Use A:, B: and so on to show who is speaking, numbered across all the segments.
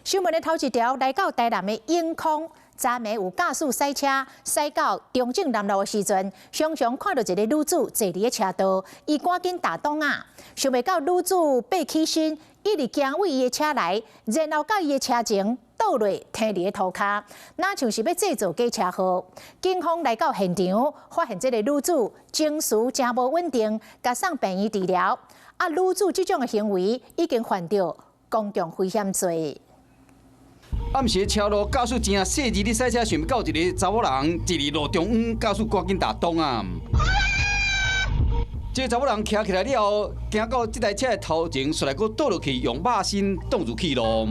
A: 新聞的頭一條來到台南的永康，昨暝有駕駛駛車駛到中正南路的時陣，常常看到一個女子坐佇咧車道，伊趕緊踏擋仔，想袂到女子爬起身，一直行對伊的車來，然後佮伊的車前倒落，停佇咧塗跤，若像是欲製造假車禍。警方來到現場，發現這个女子情緒誠無穩定，共送病院治療。啊，女子這種的行為已經犯著公共危險罪。
B: 暗時車路駕駛誠細膩咧駛車，想袂到一个查某人佇咧路中央駕駛趕緊踏擋仔。這个查某人徛起來了後，行到這台車的頭前，紲來閣倒落去，用肉身擋入去咯。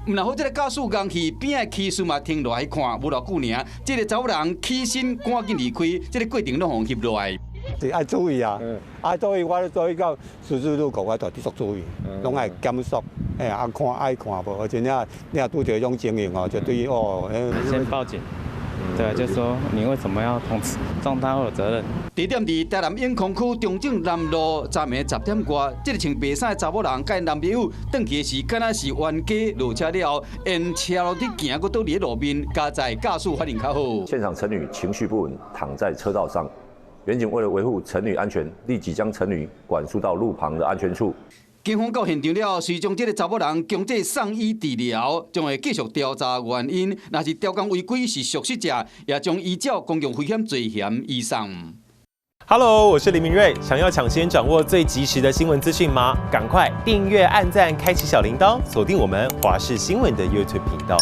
B: 毋但予這个駕駛戇去，邊仔的騎士嘛停落來看，無偌久爾，這个查某人起身趕緊離開，這个過程攏予翕落來。
C: 是愛注意啊，愛注意，我所以到十字路口我就足注意，攏愛減速，哎，啊看愛看無，而且你若你若拄著這種情形哦，就對哦。
D: 先報警，對，就說你為什麼要碰撞他會有責任。
B: 地點佇台南永康區中正南路，昨暝10點外，這个穿白衫的查某人佮男朋友轉去時，敢若是冤家落車了後，沿車路佇行，閣倒佇咧路面，佳哉駕駛反應較好。
E: 現場陳女情緒不穩，躺在車道上。員警為了維護陳女安全，立即將陳女管束到路旁的安全處。
B: 警方到現場了後，隨將這个查某人強制送醫治療，將會繼續調查原因。若是刁工違規是屬實者，也將依照公共危險罪嫌移送。
F: Hello，我是林明瑞。想要搶先掌握最及時的新聞資訊嗎？趕快訂閱、按讚、開啟小鈴鐺，鎖定我們華視新聞的 YouTube 頻道。